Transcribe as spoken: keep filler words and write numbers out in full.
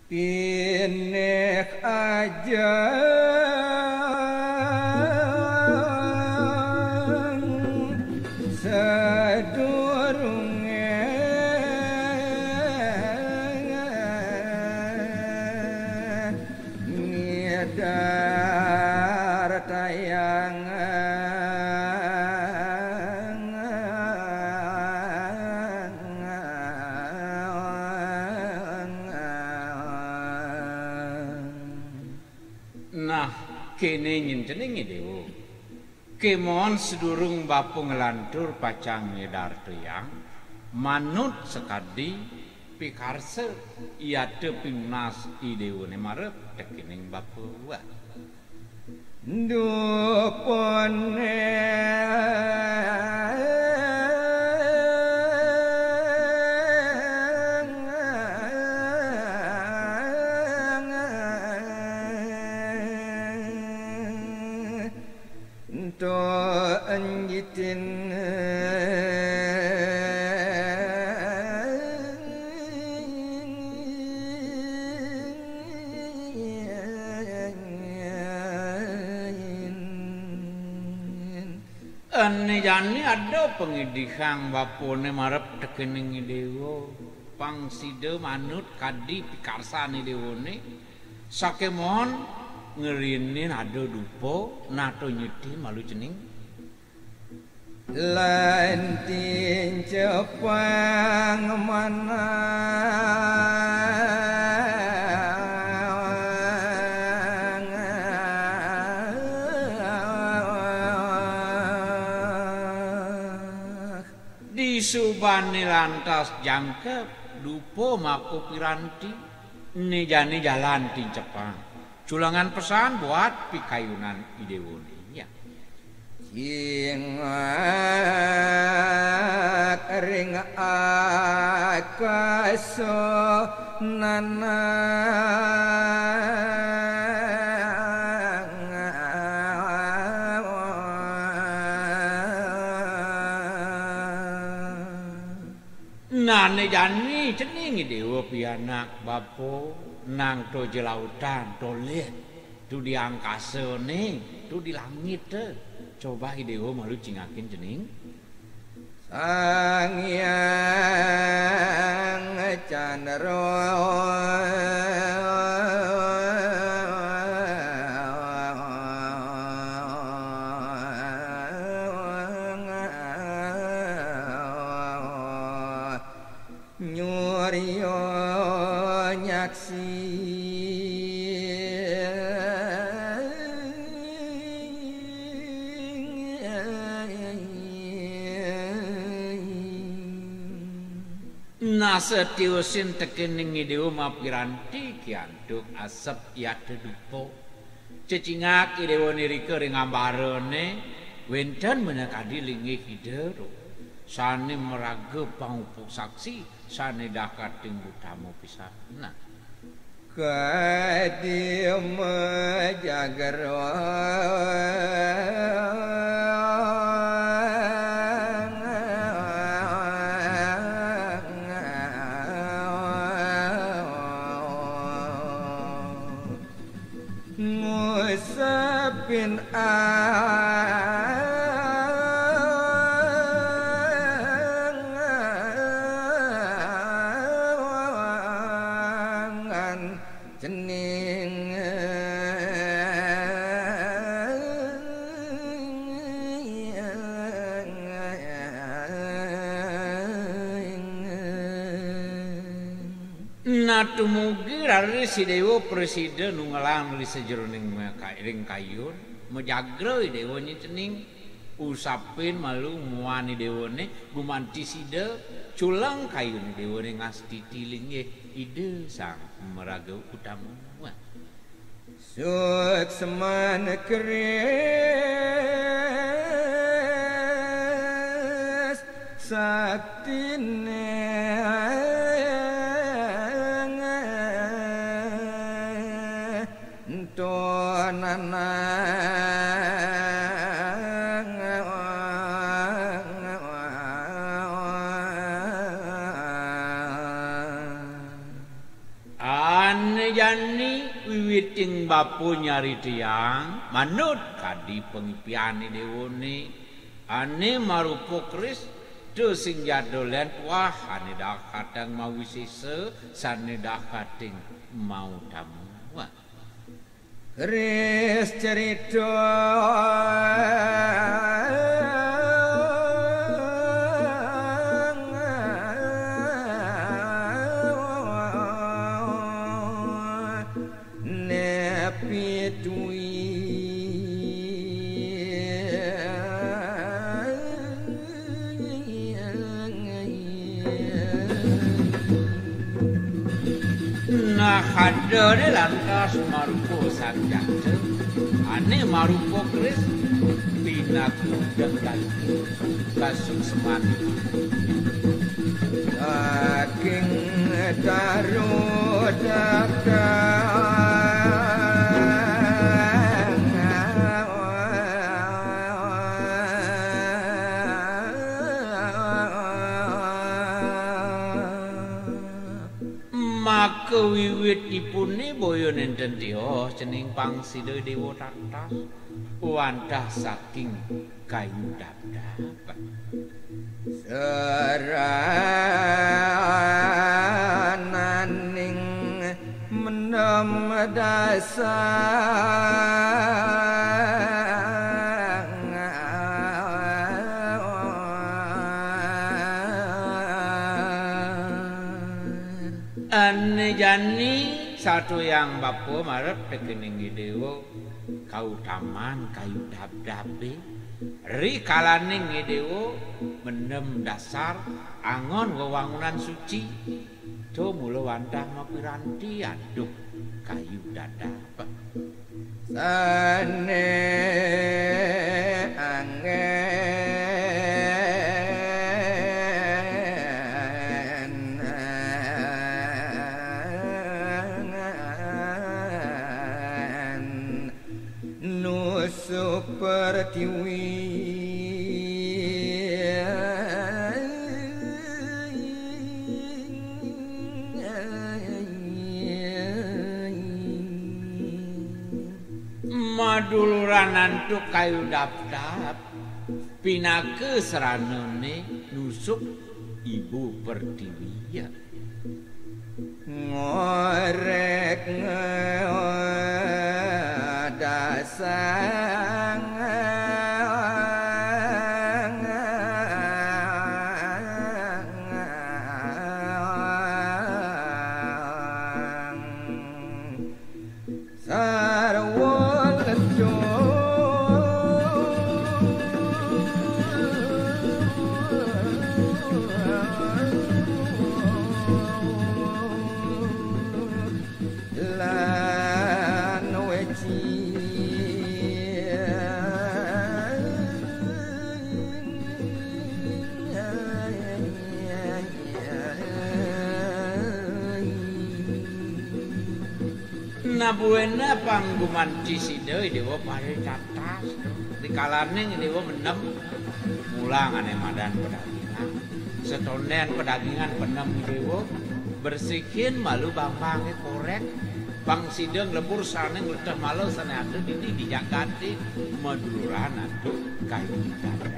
Pinih ajeng sadurunge ngidar tayang. Nah, kene nyen cening, Dewa. Kemon sedurung bapa nglantur pacang ngedartayang, manut sakadi pikarsa yata pinunas I Dewane marep tekening bapa. Wah. Dupane ento anjitin. Ene jani ada pangidihang bapane marep tekening Dewa, pang sida manut kadi pikarsan Dewane, sakemon ngrinin ada dupa, nata nyitin malu cening. Lan tincepang manah. Disubane lantas jangkep, dupa maka piranti, ene jani jalan tincepang. Culengan pesan buat pikayunan I Dewane. Ya. Cingak ring akasa nanang. Nane jani cening Dewa pianak bapa, nang to jelautan, to lit, to di angkasane, to di langit te. Coba I Dewa malu cingakin cening. Sang Hyang Candra. Nyurya nyaksi. Nah, satiusin tekening I Dewa mapiranti kiantuk asep yata dupa. Cecingak I Dewane rika ring ambarane, wenten menakadi linggih Ida, sane maraga pangupuk saksi, sane dakating utama pisan. Nah. Kadi majagra. Ngusapin angan cening. Nah, tumugi raris I Dewa prasida nunggelang ri sajeroning maka-, ring kayun, majagra I Dewa nyi cening, usapin malu muan I Dewane, gumanti sida, culeng kayun I Dewane ngastiti linggih Ida Sang Maraga Utama. Suksman keris saktine ento nanang. Ane jani wiwiting bapa nyarita, manut kadi pangipiané déwané, ané marupa keris, tu sing ja dolén tuah, ané dakatang mawisésa, sané dakating mautama. Wah. Keris cerita. Nepi tui. Nah, kadané lantas marupa sanjata, ané marupa keris, pinaka denggan kasukseman. Saking daru dakang. Maka wiwit ipuné boya nénten tioh cening pang sida déwa tatas, wantah saking kayu dabdab. Sarananing mendem dasar. Ané jani satuyang bapa marep tekening Idéwa kautaman kayu dabdabé. Ri kalaning Idéwa mendem dasar angon wewangunan suci. To mula wantah mapiranti antuk kayu dadap. Sané anggén. Nusuk pertiwi. Maduluran antuk kayu dapdap, pinaka seranané nusuk ibu pertiwi. Ngorék dasang. Sarwa leco. Lan weci. Nah, buéna pang gumanti sida Idéwa paricatas. Rikalaning Idéwa mendem, mulang ané madan pedagingan. Setondén pedagingan pendem Idéwa, bersihin malu bambangé korék. Pang sida nglebur sané ngleteh mala sané ada dini di jagaté, maduluran antuk kayu dadap.